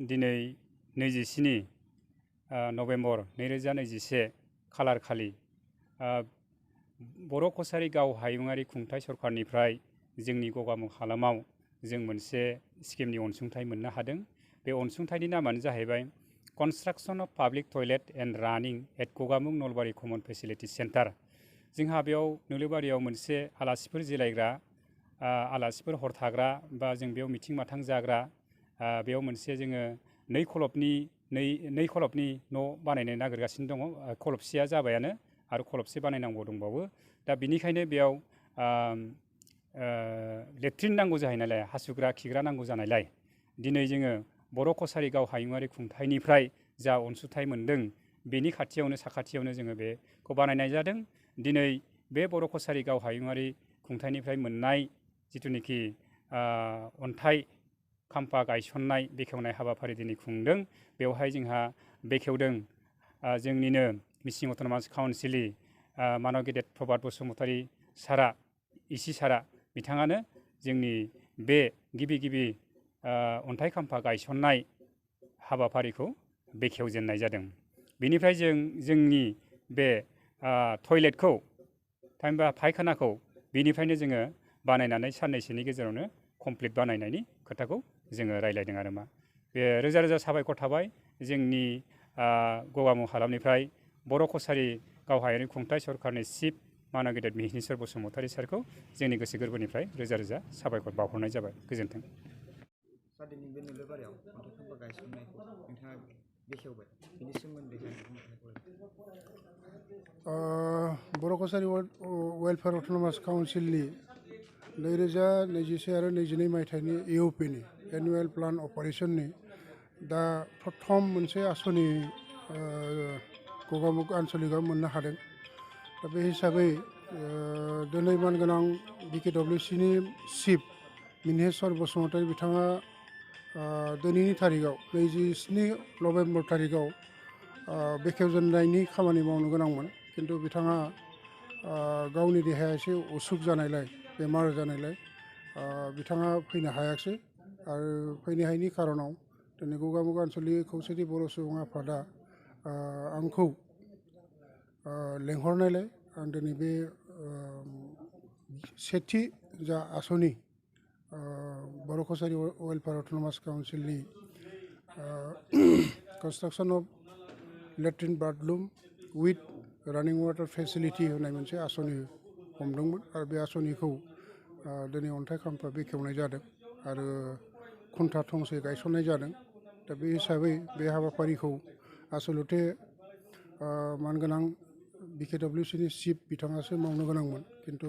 दिनै 27 नभेम्बर 2021 खालार खालि बर' कसारी गाव हायुङारि खुंथाइ सरकारनिफ्राय जोंनि गगामुख हालामाव जों मोनसे स्किमनि अनसुंथाइ मोननो हादों। बे अनसुंथाइनि नामानो जाहैबाय construction of public toilet and running at Gogamukh Nalbari common facility centre. जोंहा बेयाव नोलोबारियाव मोनसे आलासिफोर जिरायग्रा, आलासिफोर हर थाग्रा बा जों बेयाव मिथिं माथां जाग्रा, बेयाव मोनसे जोङो नै खलबनि न' बानायनो नागिरगासिनो दङ। खलबसेया जाबायानो आरो खलबसे बानायनांगौ दंबावो। दा बिनिखायनो बेयाव लेट्रिन नांगौ जायो नालाय, हासुग्रा खिग्रा नांगौ जानायलाय दिनै जोङो बर' कसारी गाव हायुङारि खुंथाइनिफ्राय जा अनसुंथाइ मोनदों बेनि साखाथियावनो जोङो बेखौ बानायनाय जादों। दिनै बे बर' कसारी गाव हायुङारि खुंथाइनिफ्राय मोननाय जिथुनिखि अन्थाइ खाम्फा गायसननाय बेखेवनाय हाबाफारि दिनै खुंदों। बेवहाय जोंहा बेखेवदों जोंनिनो मिसिं अट'नमास काउन्सिलनि मानव गेदेर प्रभात बसुमतारी सारा, इसि सारा बिथाङानो जोंनि बे गिबि अन्थाइ खाम्फा गायसननाय हाबाफारिखौ बेखेवजेननाय जादों। बेनिफ्राय जोंनि बे टयलेटखौ थामहिनबा फायखानाखौ बेनिफ्रायनो जोङो बानायनानै साननैसोनि गेजेरावनो कमप्लिट बानायनायनि खोथाखौ जोङो रायज्लायदों आरो मा। बे रोजा रोजा साबायखर थाबाय जोंनि गगामुख हालामनिफ्राय बर' कसारी गावहायारि खुंथाइ सरकारनि चिफ मानव गेदेर मिहिनीश्वर बसुमतारी सारखौ जोंनि गोसो गोरबोनिफ्राय रोजा रोजा साबायखर बावहरनाय जाबाय। गोजोन्थों। दिनै बे नोलोबारियाव अन्थाइ खाम्फा गायसननायखौ नोंथाङा बेखेवबाय, बेनि सोमोन्दै बर' कसारी वेलफेयार अट'नमास काउन्सिलनि 2021 आरो 22 मायथाइनि इउपिनि एनुवेल प्लान अपारेशननि दा प्रथम मोनसे आसनि गगामुख आनसलिकआव मोननो हादों। दा बे हिसाबै दिनै मानगोनां BKWCनि चिफ मिहिनीश्वर बसुमतारी बिथाङा दिनैनि थारिखआव 27 नभेम्बर थारिखआव बेखेवजेननायनि खामानि मावनो गोनांमोन, खिन्थु बिथाङा गावनि देहाया एसे उसुख जानायलाय, बेमार जानायलाय बिथाङा फैनो हायाखिसै। आरो फैनो हायैनि खारनाव दिनै गगामुख आनसलिक खौसेथि बर' सुबुं आफादा आंखौ लेंहरनायलाय आं दिनै बे सेथि जा आसनि बर' कसारी वेलफेयार अट'नमास काउन्सिलनि construction of latrine bathroom with running water facility होननाय मोनसे आसनि हमदोंमोन। आरो बे आसनिखौ दिनै अन्थाइ खाम्फा बेखेवनाय जादों आरो खुन्था थंसे गायसननाय जादों। दा बे हिसाबै बे हाबाफारिखौ आसलथे मानगोनां BKWCनि चिफ बिथाङासो मावनो गोनांमोन, खिन्थु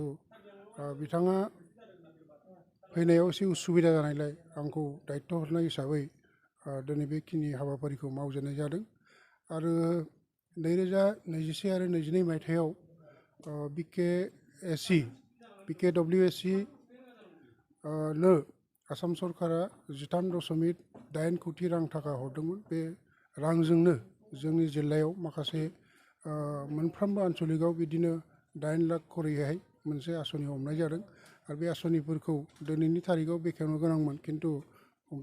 बिथाङा फैनायाव एसे उसुबिदा जानायलाय आंखौ दायित्व हरनाय हिसाबै दिनै बेखिनि हाबाफारिखौ मावजेननाय जादों। आरो 2021 आरो 22 मायथाइयाव BKWC नो आसाम सरकारा 13.8 कौटि रां थाखा हरदोंमोन। बे रांजोंनो जोंनि जिल्लायाव माखासे मोनफ्रोमबो आनसलिकआव बिदिनो 8 लाख खरैहाय मोनसे आसनि हमनाय जादों। आरो बे आसनिफोरखौ दिनैनि थारिखआव बेखेवनो गोनांमोन, खिन्थु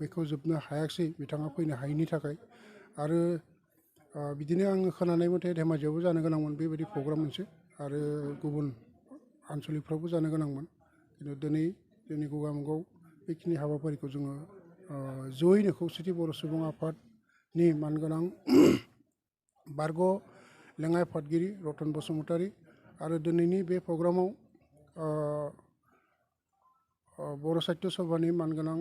बेखौ जोबनो हायाखिसै बिथाङा फैनो हायैनि थाखाय। आरो बिदिनो आङो खोनानाय मथे धेमाजियावबो जानो गोनांमोन बेबायदि प्रग्राम मोनसे, आरो गुबुन आनसलिकफ्रावबो जानो गोनांमोन, खिन्थु दिनै जोंनि गगामुखआव बेखिनि हाबाफारिखौ जोङो जयैनो खौसेथि बर' सुबुं आफादनि मानगोनां बारग' लेङाइ आफादगिरि रतन बसुमतारी आरो दिनैनि बे प्रग्रामाव बर' साहित्य सभानि मानगोनां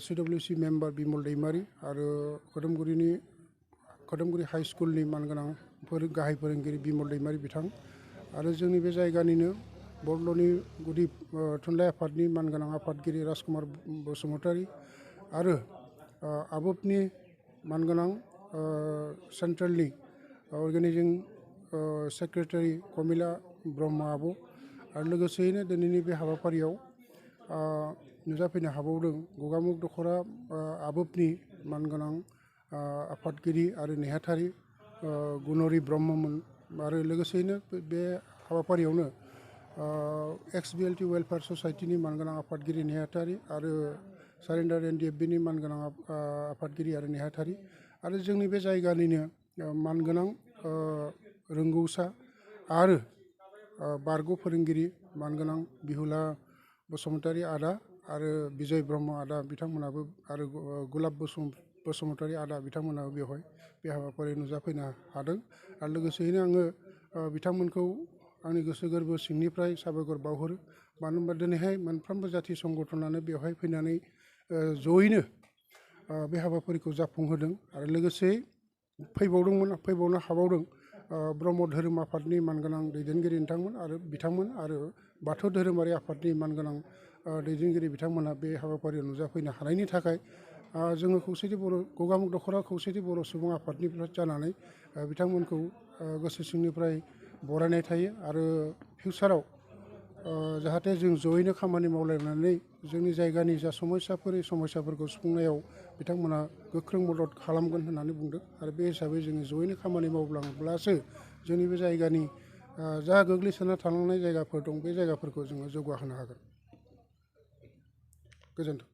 CWC मेम्बार बिमल दैमारि आरो खोदोमगुरि हाइ स्कुलनि मानगोनां गाहाय फोरोंगिरि बिमल दैमारि बिथां आरो जोंनि बे जायगानिनो बरल'नि गुदि थुनलाइ आफादनि मानगोनां आफादगिरि राजकुमार बसुमतारी आरो आबोफनि मानगोनां सेन्ट्रेलनि अर्गेनाइजिं सेक्रेटारि कमिला ब्रह्म आब' आरो लोगोसेयैनो दिनैनि बे हाबाफारियाव नुजाफैनो हाबावदों गगामुख दख'रा आबोफनि मानगोनां आफादगिरि आरो नेहाथारि गुनरि ब्रह्ममोन। आरो लोगोसेयैनो बे हाबाफारियावनो XBLT वेलफेयार ससाइटिनि मानगोनां आफादगिरि नेहाथारि आरो सारेन्डार NDFB नि मानगोनां आफादगिरि आरो नेहाथारि आरो जोंनि बे जायगानिनो मानगोनां रोंगौसा आरो बारग' फोरोंगिरि मानगोनां बिहुला बसुमतारी आदा आरो बिजय ब्रह्म आदा बिथांमोनाबो आरो गुलाब बसुमतारी आदा बिथांमोनाबो बेवहाय बे हाबाफारियाव नुजाफैनो हादों आरो लोगोसेयैनो आङो बिथांमोनखौ आंनि गोसो गोरबो सिंनिफ्राय साबायखर बावहरो मानो होनबा दिनैहाय मोनफ्रोमबो जाथि संगठनानो बेवहाय फैनानै जयैनो बे हाबाफारिखौ जाफुंहोदों आरो लोगोसे फैबावनो हाबावदों ब्रह्म धोरोम आफादनि मानगोनां दैदेनगिरि बिथांमोन आरो बाथौ धोरोमारि आफादनि मानगोनां दैदेनगिरि बिथांमोना बे हाबाफारियाव नुजाफैनो हानायनि थाखाय जोङो खौसेथि बर' गगामुख दख'रा खौसेथि बर' सुबुं आफादनिफ्राय जानानै बिथांमोनखौ गोसो सिंनिफ्राय बरायनाय थायो आरो फिउचाराव जाहाथे जों जयैनो खामानि मावलायनानै जोंनि जायगानि जा समस्याफोरखौ सुफुंनायाव बिथांमोना गोख्रों मदद खालामगोन होननानै बुंदों आरो बे हिसाबै जोङो जयैनो खामानि मावलांब्लासो जोंनि बे जायगानि जा गोग्लैसोना थालांनाय जायगाफोर दं बे जायगाफोरखौ जोङो जौगाहोनो हागोन। गोजोन्थों।